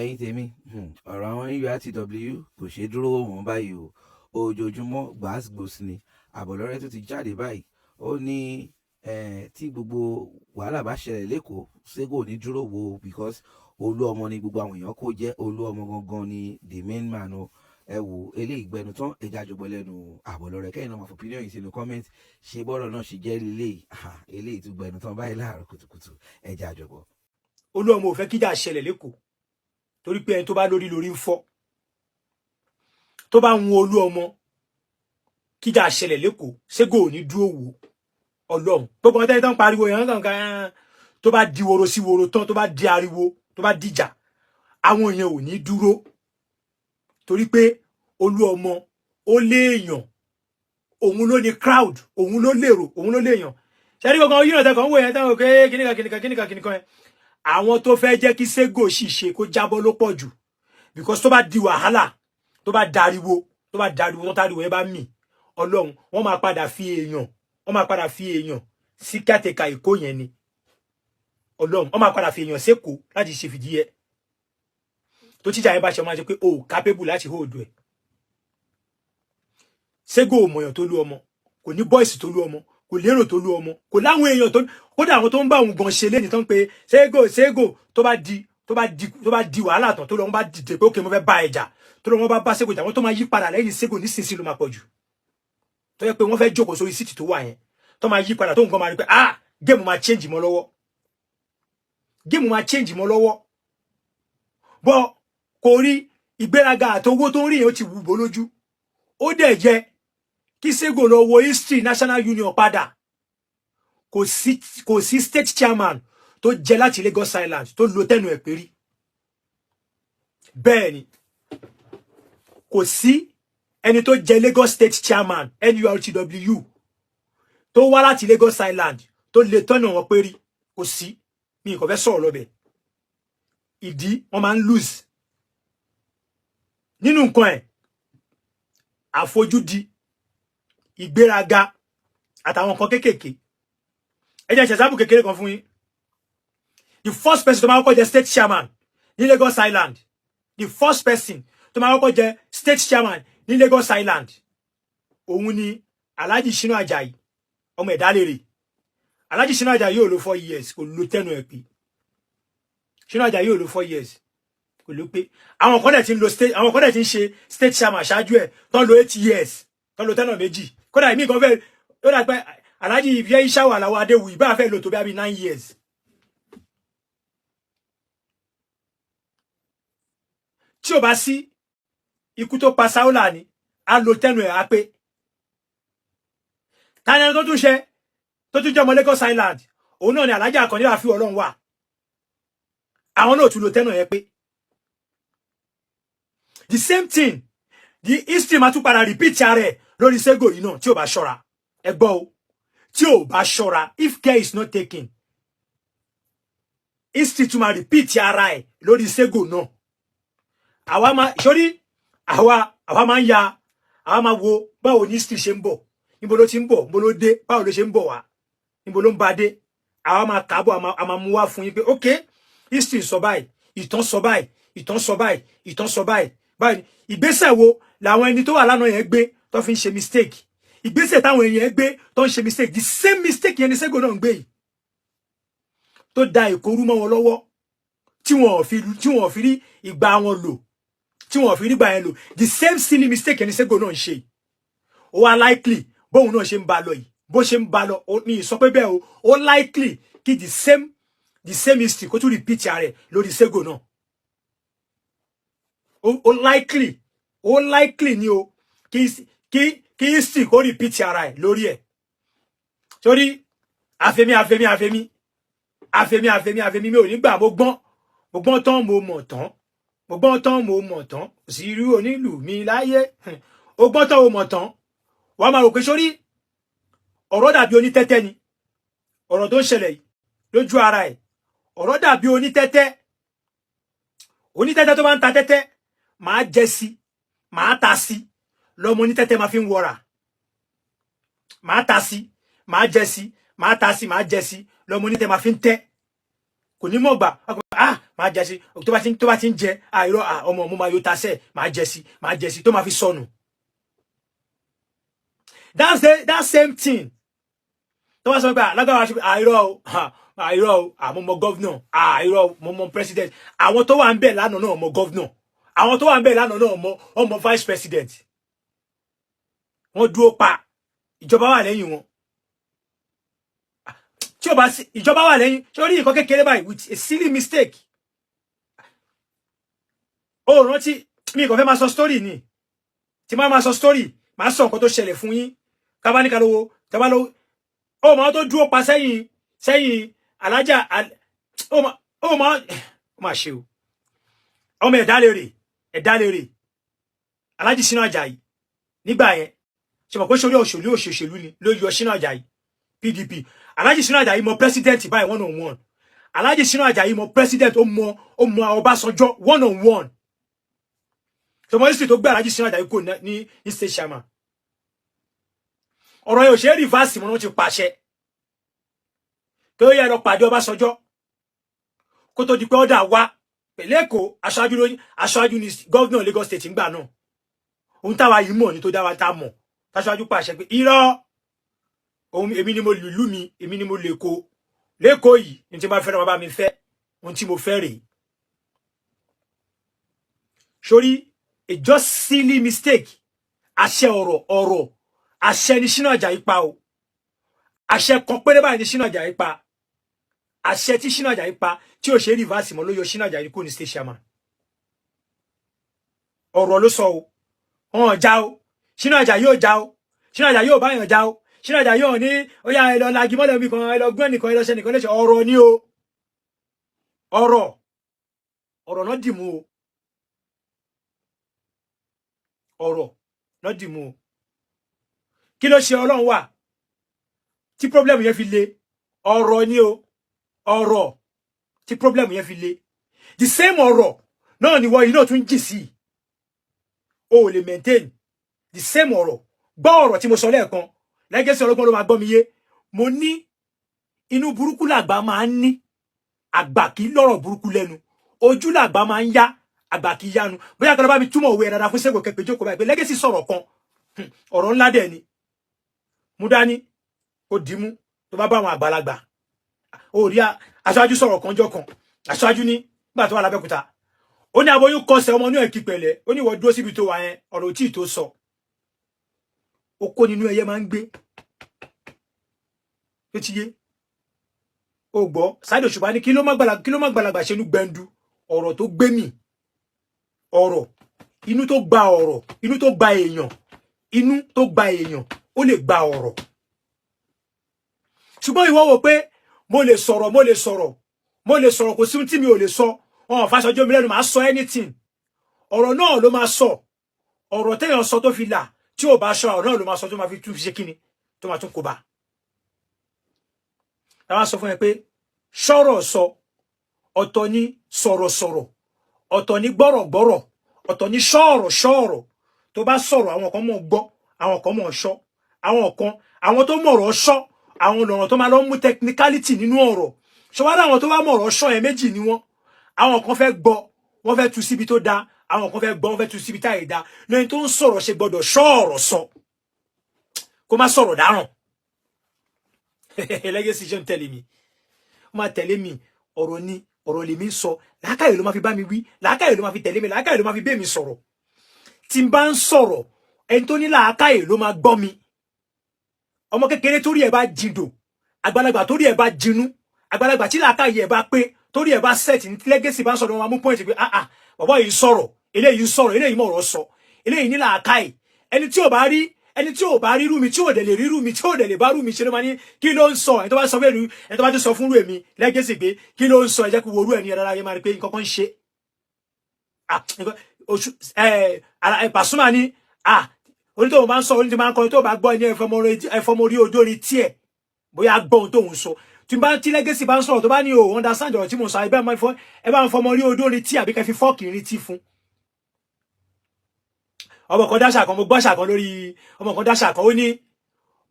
Ẹ̀yin tèmi, ọ̀rọ̀ àwọn NURTW kò ṣeé dúró wò wọ́n báyìí o. Ojoojúmọ́ gbàásgbòs ni Àbọ̀lọ́rẹ́ tó ti jáde báyìí. Ó ní tí gbogbo wàhálà bá ṣẹlẹ̀ l'Ékòó, Sego ò ní dúró wò ó, because Olú Ọmọ ni gbogbo àwọn èèyàn kó jẹ́. Olú Ọmọ gangan ni the main man o. Ẹ wò eléyìí gbẹnu tán, ẹja àjọgbọ́ lẹ́nu Àbọ̀lọ́rẹ́. Kẹ́yìn náà máa fi opinion yìí sínú comment. Ṣe bọ́rọ̀ náà ṣe jẹ́ eléyìí? Eléyìí tún gbẹnu tán báyìí láàárọ̀ kùtùkùtù. Ẹja àjọgbọ́. Olú Ọmọ ò fẹ́ kíjà ṣẹlẹ̀ l'Ékòó, torí pé ẹni tó bá lórí lórí ń fọ́. Tó bá ń wo Olú Ọmọ kíjà ṣẹlẹ̀ l'Ékòó, Sego ò ní dúró wò. Ọlọ́run, gbogbo ọtẹ́ni tó ń pariwo yẹn kàn tó bá di woro sí woro tán, tó bá di ariwo, tó bá dìjà, àwọn èèyàn ò ní dúró, torí pé Olú Ọmọ ó léèyàn, òun ló ní crowd, òun ló lérò, òun ló léèyàn. Ṣẹ́rí gbogbo yìí náà tẹ́kọ̀ ń wò yẹn táwọn pé kíníkan kíníkan kíníkan kíníkan yẹn, àwọn tó fẹ́ jẹ́ kí Sego sì ṣe kó jábọ́ ló pọ̀ jù, because tó bá di wàhálà, tó bá dariwo, tó bá dariwo tó tariwo yẹn bá mì, Ọlọ́run, wọ́n máa padà fi èèyàn, wọ́n máa padà fi èèyàn sí kátẹ́ka Èkó yẹn ni. Ọlọ́run, wọ́n máa padà fi èèyàn sékòó láti ṣe fìdí ẹ. Tó tíjà yẹn bá ṣe, máa ṣe pé o capable láti hold ẹ. Sego ò mọ̀yàn tó lú ọmọ, kò ní boys tó lú ọmọ, kò lérò tó lú ọmọ, kò láwọn èèyàn tó. Kódà àwọn tó ń bá òun gan ṣe lẹ́ni tó ń pe Sego Sego, tó bá di wàhálà tán, tó lọ, wọn bá dìde pé ókè, mo fẹ́ bá ẹ jà, tó lọ, wọn bá bá Sego jà, wọn tó máa yí padà lẹ́yìn Sego nísinsìnyí ló máa pọ̀ jù, tó yẹ pé wọ́n fẹ́ jókòó sórí seat tó wà yẹn, tó máa yí padà, tó nǹkan máa rí pé, ah, game máa change mọ́ lọ́wọ́, game máa change mọ́ lọ́wọ́. Bọ́ kò rí ìgbéraga àtowó tó ń rí yẹn, ó ti wù bó lójú. Ó dẹ̀ jẹ́ kí Sego lọ wo history National Union padà. Kò sí state chairman tó jẹ láti Lagos Island tó lo tenure ẹ̀ pérí. Bẹ́ẹ̀ ni, kò sí ẹni tó jẹ Lagos State chairman NURTW tó wá láti Lagos Island tó lè tọ́nà wọn pérí. Kò sí. Mi kò fẹ́ sọ̀rọ̀ lọ́bẹ̀. Ìdí wọ́n máa ń lose nínú nǹkan ẹ̀, àfojúdi, ìgbéraga àtàwọn nǹkan kéékèèké. Ẹ jẹ́ ṣẹ̀sáàbù kékeré kan fún yín. The first person tó máa kọ́kọ́ jẹ state chairman ní Lagos Island, the first person tó máa kọ́kọ́ jẹ state chairman ní Lagos Island, òun ni Alhaji Shina Ajayi, ọmọ Ẹ̀dálérè. Alhaji Shina Ajayi yóò lo 4 years, kò lo tenure ẹ̀ pé. Shina Ajayi yóò lo 4 years, kò ló pé. Àwọn kan dẹ̀ ti ń lo state, àwọn kan dẹ̀ ti ń ṣe state chairman ṣáájú ẹ̀ tó ń lo 8 years, tó ń lo tenure méjì. Kódà ìmí kan fẹ́ ó dà pé Alhaji Ìfẹ́ Ìṣàwọ̀ Àlàó Adéwuyì bá fẹ́ lò tó bí 9 years. Tí ò bá sí ikú tó pa Sáúlà ni, á lo tenure ẹ̀ á pé. Tani ẹni tó tún ṣe, tó tún jẹ́ ọmọ Lagos Island? Òun náà ni Alhaji Àkànní Rafiu Ọlọ́run wà. Àwọn náà tún lo tenure yẹn pé. The same thing, the history máa tún padà repeat ara ẹ̀ lórí Sego yìí náà tí ò bá ṣọ́ra. Ẹ gbọ́ o, tí ò bá ṣọ́ra, if care is not taken, history tún máa repeat ara ẹ̀ lórí Sego náà. Àwa máa sórí, àwa máa ń ya, àwa máa wo báwo ní history ṣe ń bọ̀, níbo ló ti ń bọ̀, níbo ló dé, báwo ló ṣe ń bọ̀ wá, níbo ló ń ba dé. Àwa máa kàábọ̀, a máa mú wá fún yín pé ok, history sọ báyìí, ìtàn sọ báyìí, ìtàn sọ báyìí, ìtàn sọ báyìí báyìí. Ìgbésẹ̀ wo làwọn ẹni tó wà lánàá yẹn gbé tó fi ń ṣe mistake? Ìgbésẹ̀ táwọn èèyàn gbé tó ń ṣe mistake, the same mistake yẹn ni Sego náà ń gbé yìí, tó da ìkorú mọ́ wọn lọ́wọ́, tí wọn ò fi rí ìgbà wọn lò, tí wọn ò fi rí ìgbà yẹn lò. The same silly mistake yẹn ni Sego náà ń ṣe. Ó wá likely, bóun náà ṣe ń ba lọ yìí, bó ṣe ń ba lọ, mi ì sọ pé bẹ́ẹ̀ o, ó likely kí the same history kó tún repeat ara ẹ̀ lórí Sego náà. Ó likely, ó likely ni o, kí history kó repeat ara ẹ̀ lórí ẹ̀, torí àfẹmí àfẹmí àfẹmí àfẹmí àfẹmí àfẹmí, mi ò ní gbà. Mo gbọ́n, mo gbọ́n tán, mo mọ̀ tán, mo gbọ́n tán, mo mọ̀ tán, kò sí irú onílù mi láyé. O gbọ́n tán, o mọ̀ tán, wàá máa rò pé sórí ọ̀rọ̀ dàbí onítẹ́tẹ́ ni. Ọ̀rọ̀ tó ń ṣẹlẹ̀ yìí lójú ara ẹ̀, ọ̀rọ̀ dàbí onítẹ́tẹ́. Onítẹ́tẹ́ tó bá ń ta tẹ́tẹ́, máa jẹ sí, máa ta sí, lọ́mọ onítẹ́tẹ́ máa fi ń wọra. Máa ta sí, máa jẹ sí, máa ta sí, máa jẹ sí, lọ́mọ onítẹ́ máa fi ń tẹ́. Kò ní mọ̀ gbà. Ah, máa jẹ sí. Tó bá ti ń jẹ, àìrọ ọmọ mo máa yóò tasẹ̀, máa jẹ sí, máa jẹ sí, tó máa fi sọnù. That's the that same thing tó bá sọ pé lágbára ṣe, àìrọ o, àìrọ o, àmọ́ mọ governor, àìrọ o, mo mọ president. Àwọn tó wà ń bẹ̀ lánàá náà mọ governor, àwọn tó wà ń bẹ̀ lánàá náà mọ ọmọ vice president. Wọ́n dúró pa, ìjọba wà lẹ́yìn wọn. Tí o bá sí ìjọba wà lẹ́yìn, ṣé orí nǹkan kékeré báyìí with a silly mistake? Ó rántí mi kò fẹ́ máa sọ story ni. Tí máa máa sọ story, máa sọ nǹkan tó ṣẹlẹ̀ fún yín. Kábáníkàlówó kábálówó, ó máa tó dúró pa sẹ́yìn sẹ́yìn alájà, ó máa ṣe o. Ọmọ ẹ̀dá lè rè, ẹ̀dá lè rè. Alájì Ṣínà Àjàyí nígbà yẹn, ṣe mọ̀ pé sórí òṣèlú, òṣèlú ni ló yọ Ṣínà Àjàyí, PDP. Alájì Ṣínà Àjàyí mọ president báyìí one on one. Alájì Ṣínà Àjàyí mọ president, ó mọ Ọbásanjọ́ one on one. Tọmọ history tó gbé Alájì Ṣínà Àjàyí kò ní state chairman. Ọ̀rọ̀ yẹn ò ṣe é reverse mọ́. Wọ́n ti pàṣẹ pé ó yẹ lọ pàdé Ọbásanjọ́ kó tó di pé ọ̀dà wá pẹ̀lú Èkó. Aṣáájú ló aṣáájú ní governor Lagos State ńgbà náà. Ohun táwa yìí mọ̀ ní tó dá wa tá mọ̀, táṣáájú pàṣẹ pé irọ́ òun, èmi ni mo lùlú mi, èmi ni mo lè kó lẹ́kọ̀ọ́ yìí ní tí n bá fẹ́ náà bá mi fẹ́ ohun tí mo fẹ́ rèé. Sórí a just silly mistake, àṣẹ ọ̀rọ̀, ọ̀rọ̀ àṣẹ ní Ṣínà Àjàyí pa o. Àṣẹ kan péré báyìí ní Ṣínà Àjàyí pa. Àṣẹ tí Ṣínà Àjàyí pa tí ò ṣe reverse mọ́ ló yọ Ṣínà Àjàyí kúrò ní state chairman. Ọ̀rọ̀ ló sọ o, wọn ò já o. Ṣínà Àjàyí ò já o. Ṣínà Àjàyí ò báyàn já o. Ṣínà Àjàyí ò ní ó yá, ẹ lọ lagi mọ́lẹ̀ mi kan, ẹ lọ gbọ́n ẹnìkan, ẹ lọ ṣe ẹnìkan léṣe. Ọ̀rọ̀ ni o, ọ̀rọ̀, ọ̀rọ̀ náà dì mú o, ọ̀rọ̀ náà dì mú o. Kí ló ṣe Ọlọ́run wà tí problem yẹn fi le? Ọ̀rọ̀ ni o, ọ̀rọ̀ tí problem yẹn fi le. The same ọ̀rọ̀ náà ni wọ́n yìí náà tún jì sí. O ò lè maintain the same ọ̀rọ̀. Gbọ́ ọ̀rọ̀ tí mo sọ lẹ́ẹ̀kan, Legacy ọlọ́gbọ́n ló máa gbọ́ mi yé. Mo ní inú burúkú làgbà máa ń ní, àgbà kì í lọ́rọ̀ burúkú lẹ́nu. Ojú làgbà máa ń yá, àgbà kì í yánu. Bóyá kan ló bá mi túmọ̀ òwe ẹ̀ dáadáa fún Ṣẹ́gun kẹpẹ́ jókòó báyìí pé Legacy sọ̀rọ̀ kan, ọ̀rọ̀ ńlá dẹ̀ ni. Mú dání kó dìímú tó bá bá àwọn àgbàlagbà. Ó rí aṣáájú sọ̀rọ̀ kan jọ kan. Aṣáájú ní nígbà tó wà lábẹ́kúta, ó ní aboyún kọsẹ̀, ọmọ inú ẹ̀ kí pẹ̀lẹ́. Ó ní ìwọ dúró síbi tó wà yẹn, ọ̀rọ̀ tí ì tó sọ. Ó kó nínú ẹyẹ máa ń gbé tó ti yé. Ó gbọ́ Saheed Òṣùpá ní kí ló má gbàlagbà ṣe inú gbẹndu. Ọ̀rọ̀ tó gbé mì, ọ̀rọ̀ inú tó gba, ọ̀rọ̀ inú tó gba èèyàn, inú tó gba èèyàn, ó lè gba ọ̀rọ̀. Ṣùgbọ́n ìwọ wò pé mo lè sọ̀rọ̀, mo lè sọ̀rọ̀, mo lè sọ̀rọ̀, kò sí ohun tí mi ò lè sọ. Wọn ò fàṣọjọ́ mi lẹ́nu, màá sọ anything. Ọ̀rọ̀ náà ló máa sọ. Ọ̀rọ̀ téèyàn sọ tó fi là, tí ò bá sọ, ọ̀rọ̀ náà ló máa sọ tó máa fi tún fi ṣe kíni, tó máa tún kó bá. Táwa sọ fún ẹ pé sọ̀rọ̀ sọ ọ̀tọ̀ ní, sọ̀rọ̀ sọ̀rọ̀ ọ̀tọ̀ ní, gbọ́rọ̀ gbọ́rọ̀ ọ̀tọ̀ ní, sọ̀rọ̀ sọ̀rọ̀. Tó bá sọ̀rọ̀, àwọn kan mọ̀ gbọ́, àwọn kan mọ̀ ṣọ́, àwọn kan, àwọn tó mọ̀rọ̀ ṣọ́, àwọn lọ̀rọ̀ tó máa lọ mú technicality nínú ọ̀rọ̀. Ṣọwọ́n àwọn tó bá mọ̀rọ̀ ṣọ́ yẹn, méjì ni wọ́n. Àwọn kan fẹ́ gbọ́, wọ́n fẹ́ tu síbi tó dáa. Àwọn kan fẹ́ gbọ́, wọ́n fẹ́ tu síbi táyì dáa. Lẹ́yìn tó ń sọ̀rọ̀ ṣe gbọ́dọ̀ ṣọ́ ọ̀rọ̀ sọ, kó má sọ̀rọ̀ dáràn. Legacy ṣe ń tẹ̀lé mi, ó máa tẹ̀lé mi. Ọ̀rọ̀ ni, ọ̀rọ̀ lèmi ń sọ. Làákàyè ló máa fi bá mi wí, làákàyè ló máa fi tẹ̀lé mi, làákàyè ló máa fi bẹ́ mi sọ̀rọ̀. Tí n bá ń sọ̀rọ̀, ẹni tó ní làákàyè ló máa gbọ́ mi. Ọmọ kékeré torí ẹ̀ bá jìndò, àgbàlagbà torí ẹ̀ bá jinú, àgbàlagbà tí làákàyè ẹ̀ bá pé, torí ẹ̀ bá set ní, Legacy bá ń sọ̀rọ̀, wọn máa mú point pé, ah ah, bàbá yìí sọ̀rọ̀, eléyìí sọ̀rọ̀, eléyìí mọ̀ ọ̀rọ̀ sọ, eléyìí ní làákàyè. Ẹni tí ò bá rí, ẹni tí ò bá rírú mi, tí ò dẹ̀ lè rírú mi, tí ò dẹ̀ lè bá rú mi ṣe, ló máa ní kí ló ń sọ. Ẹni tó bá sọ fún ẹni, ẹni tó bá tún sọ fún rú èmi Legacy pé kí ló ń sọ, ẹ jẹ́ kí wo orú ẹ̀ ní ẹ̀rọ ayé, máa rí pé nǹkan kan ń ṣe. Oṣù ẹ Pasuma ní onítòun máa ń sọ, onítòun máa ń kọrin, tó bá gbọ́ ẹni ẹfọmọ orí ojú orin tiẹ̀, bóyá gbọ́ ohun tóun sọ. Tí bá tí Legacy bá ń sọ̀rọ̀, tó bá ní o understand ọ̀rọ̀ tí mo sọ, ẹ bá ń fọmọ orí ojú orin tí, àbí kẹ́ fi fọ́ọ̀kì rin tí fún. Ọmọ kan dáṣà kan, mo gbọ́ àṣà kan lórí ọmọ kan dáṣà kan, ó ní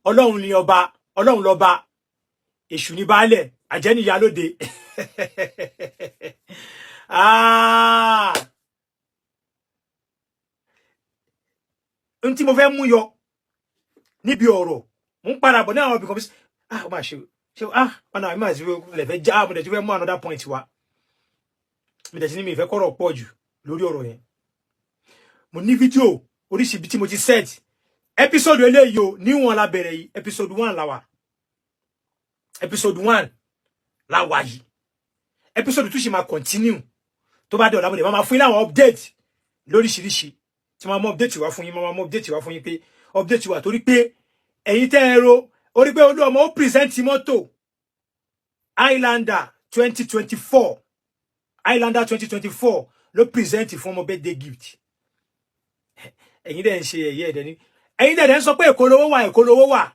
Ọlọ́run ni ọba, Ọlọ́run lọ́ba, èṣù ní baálẹ̀. Àjẹ́ níyà lóde. Ah! N tí mo fẹ́ mú yọ níbi ọ̀rọ̀, mo ń padà bọ̀ ní àwọn ibìkan bí, ah, ó máa ṣe ṣe, ah, ọ̀nà àmì máa ṣe lè fẹ́ já. Mo dẹ̀ ti fẹ́ mú another point wá. Mi dẹ̀ ti ní mi ìfẹ́ kọ́rọ̀ pọ̀ jù lórí ọ̀rọ̀ yẹn. Mo ní fídíò oríṣi ibi tí mo ti set episode eléyìí o. Níwọ̀n la bẹ̀rẹ̀ yìí, episode 1 la wà, episode 1 la wà yìí. Episode 2 ṣì máa continue tó bá dé ọ̀la. Mo dẹ̀ máa fún yín láwọn update lóríṣiríṣi tí máa mú update wá fún yín, máa mú update wá fún yín pé update wà, torí pé ẹ̀yin tẹ́ ẹ ro orí pé Olúọmọ ó present mọ́tò Highlander 2024, Highlander 2024 ló present fún ọmọ, birthday gift. Ẹ̀yin dẹ̀ ń ṣe ẹ̀yẹ ẹ̀dẹ̀ ní, ẹ̀yin dẹ̀ ń sọ pé Èkó lówó wà, Èkó lówó wà.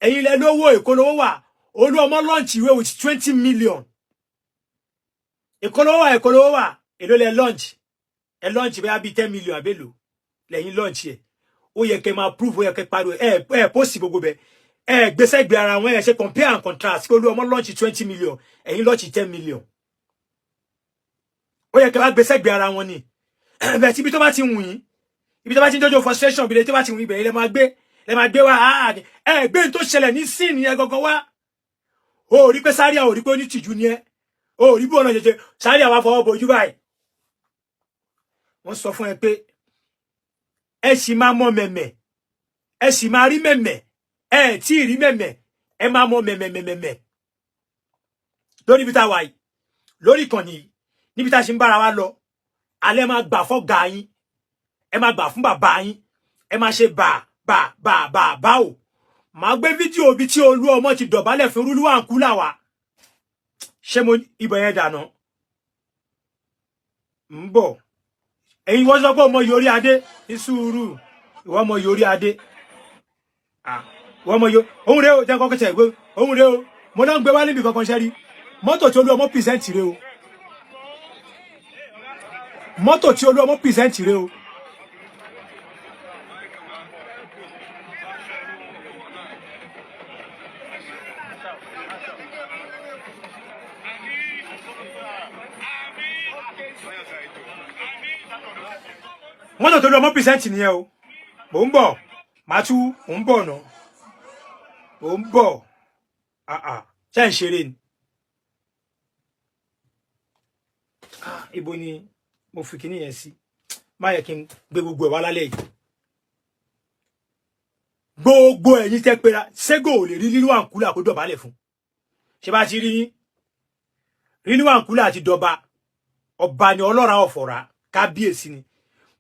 Ẹ̀yin lẹ lówó, Èkó lówó wà. Olúọmọ launch ìwé with 20 million. Èkó lówó wà, Èkó lówó wà. Èló lẹ launch? Ẹ launch bóyá bíi 10 million àbélò lẹ́yìn launch ẹ̀. Ó yẹ kẹ́ máa prove, ó yẹ kẹ́ pariwo. Ẹ post gbogbo bẹ, ẹ gbèsè gbé ara wọn, ẹ ṣe compare and contrast kí Olúọmọ launch 20 million, ẹ̀yin launch 10 million. Ó yẹ kẹ́ wá gbèsè gbé ara wọn ni bẹ́ẹ̀ tí ibi tó bá ti wù yín, ibi tó bá ti ń jọjọ frustration, ibi tó bá ti wù yín, bẹ́ẹ̀ lẹ máa gbé wá. Ẹ gbé n tó ṣẹlẹ̀ ní scene yẹn gangan wá. Ó rí pé Zaria, ò rí pé ó ní tìjú ni ẹ. Ó rí bí ọ̀nà jẹjẹ Zaria wá fọwọ́ bojú báyìí. Wọ́n sọ fún ẹ pé ẹ sì máa mọ mẹ̀mẹ̀, ẹ sì máa rí mẹ̀mẹ̀, ẹ tí ì rí mẹ̀mẹ̀, ẹ máa mọ mẹ̀mẹ̀mẹ̀mẹ̀ lórí ibi tá a wà yìí, lórí ìkànnì yìí, níbi tá a ṣe ń bára wa lọ. Alẹ́ máa gbà fọ́gà yín, ẹ máa gbà fún bàbá yín, ẹ máa ṣe bà bà bà bà bà o. Màá gbé fídíò ibi tí Olú ọmọ ti dọ̀bálẹ̀ fún Rúlúwàǹkúlà wá. Ṣé mo ibẹ̀ yẹn dànù ń bọ̀? Ẹ̀yin wọ́n sọ pé ọmọ yorí adé ní sùúrù. Ìwọ ọmọ yorí adé, ìwọ ọmọ yorí òun rèé o. Jẹ́ kọ́kọ́ tẹ̀ gbé òun rèé o. Mo náà ń gbé wá níbi kankan ṣẹ́rí. Mọ́tò tí Olú ọmọ present rèé o. Mọ́tò tí Olú ọmọ present rèé o. Mọ́tò tó lọ mọ́ present nìyẹn o. Mò ń bọ̀, màá tú. Mò ń bọ̀ nà, mò ń bọ̀. Ṣé ń ṣeré ni? Ibo ni mo fi kíní yẹn sí? Má yẹ kí n gbé gbogbo ẹ̀ wá lálẹ́ yìí. Gbogbo ẹ̀yin tẹ́ pera Ségò ò lè rí Rírú Àǹkúlà kó dọ̀bálẹ̀ fún. Ṣé bá ti rí yín, Rírú Àǹkúlà àti dọba ọba ni, ọlọ́ra ọ̀fọ̀ra kábíyèsí ni.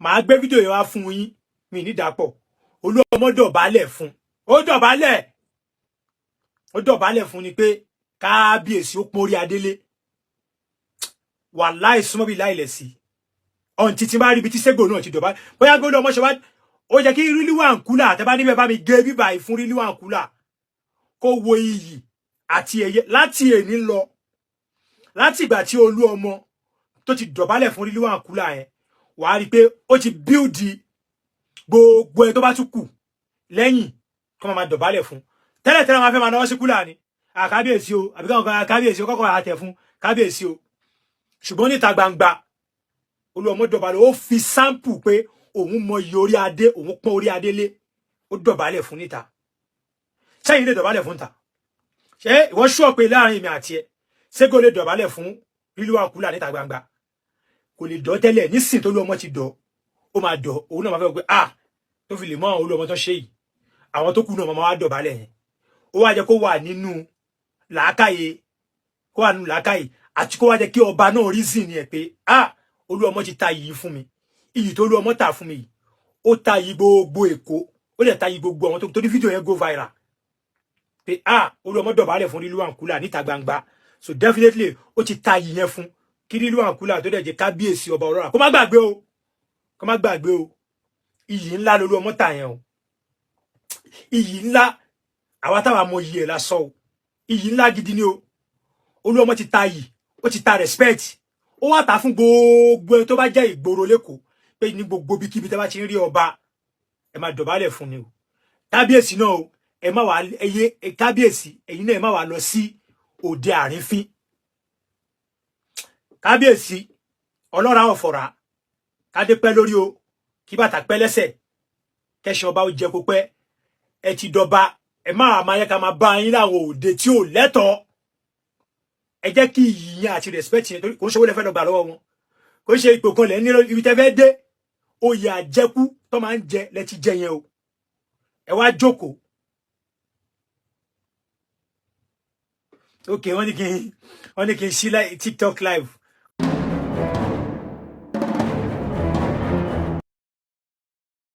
Màá gbé fídíò yẹn wá fún yín, mi ní dàpọ̀. Olú ọmọ dọ̀bálẹ̀ fún, ó dọ̀bálẹ̀, ó dọ̀bálẹ̀ fún ni pé kábíyèsí, ó pọ́n orí adélé. Wàláì, súnmọ́ bí láìlẹ̀ sí ọ̀n títí bá rí ibi tí Ségò náà ti dọ̀bálẹ̀. Bóyá gbọ́dọ̀ ọmọ ṣe wá, ó jẹ́ kí Rírú Àǹkúlà àtẹ́bá níbẹ̀ bá mi gé bíbà yìí fún Rírú Àǹkúlà, kó wo iyì àti ẹ̀yẹ láti èní lọ. Láti ìgbà tí Olú ọmọ tó ti dọ̀bálẹ̀ fún Rírú Àǹkúlà yẹn, wàá rí i pé ó ti bíldì gbogbo ẹ tó bá tún kù lẹ́yìn kó máa dọ̀bálẹ̀ fún. Tẹ́lẹ̀tẹ́lẹ̀ máa fẹ́ máa náwó sí kúlà ni, àkábíyèsí o, àbí káwọn kan kábíyèsí o, kọ́kọ́ àtẹ̀ fún kábíyèsí o. Ṣùgbọ́n níta gbangba, Olú ọmọ dọ̀bálẹ̀, ó fi sample pé òun mọ iye orí adé, òun pọ́n orí adé lé, ó dọ̀bálẹ̀ fún níta. Sẹ́yìn lè dọ̀bálẹ̀ fún ta? Ṣé ìwọ ṣọ́ pé láàrin èmi àti ẹ, Ségò lè dọ̀bálẹ̀ fún Rírú Àǹkúlà níta gbangba? Kò lè dọ̀ tẹ́lẹ̀. Nísìn tó lú ọmọ ti dọ̀, ó máa dọ̀. Òun náà máa fẹ́ pé, ah, tó fi lè mọ àwọn olú ọmọ tó ṣe yìí, àwọn tó kù náà máa wá dọ̀bálẹ̀ yẹn. Ó wá jẹ́ kó wà nínú làákàyè, kó wà nínú làákàyè, àti kó wá jẹ́ kí ọba náà reason ni ẹ̀ pé, ah, Olú ọmọ ti ta iyì fún mi. Iyì tó olú ọmọ ta fún mi yìí, ó ta iyì gbogbo Èkó, ó dẹ̀ ta iyì gbogbo àwọn tó ní. Fídíò yẹn go viral pé, ah, Olú ọmọ dọ̀bálẹ̀ fún Rírú Àǹkúlà níta gbangba. So definitely ó ti ta iyì yẹn fún kí Rírú Àǹkúlà tó dẹ̀ jẹ́ kábíyèsí ọba ọlọ́ra kó má gbàgbé o, kó má gbàgbé o. Iyì ńlá lolú ọmọ tà yẹn o, iyì ńlá. Àwa táwa mọ iyì ẹ̀ la sọ o. Iyì ńlá gidi ni o. Olú ọmọ ti ta iyì, ó ti ta respect, ó wá ta fún gbogbo ẹni tó bá jẹ́ ìgboro lẹ́kọ̀ọ́ pé ní gbogbo ibikíbi tẹ́ bá ti ń rí ọba, ẹ máa dọ̀bálẹ̀ fún ni o. Kábíyèsí náà o, ẹ má wà ẹyẹ kábíyèsí, ẹ̀yin náà ẹ má wà lọ sí Òde àrífín. Kábíyèsí ọlọ́ra ọ̀fọ̀rà, kádé pẹ́ lórí o, kí bàtà pẹ́ lẹ́sẹ̀, kẹ́sìn ọba ó jẹ kó pẹ́. Ẹ ti dọba, ẹ máa máa yẹ ká máa bá yín láwọn òde tí ò lẹ́tọ̀ọ́. Ẹ jẹ́ kí iyì yẹn àti respect yẹn, torí kò ń ṣe owó lẹ́fẹ̀ẹ́ lọ gbà lọ́wọ́ wọn, kò ń ṣe ipò kan lẹ́ ní ibi tẹ́ fẹ́ dé. Oyè àjẹkú tó máa ń jẹ lẹ ti jẹ yẹn o. Ẹ wá jókòó. Ok, wọ́n ní kí n ṣí TikTok live.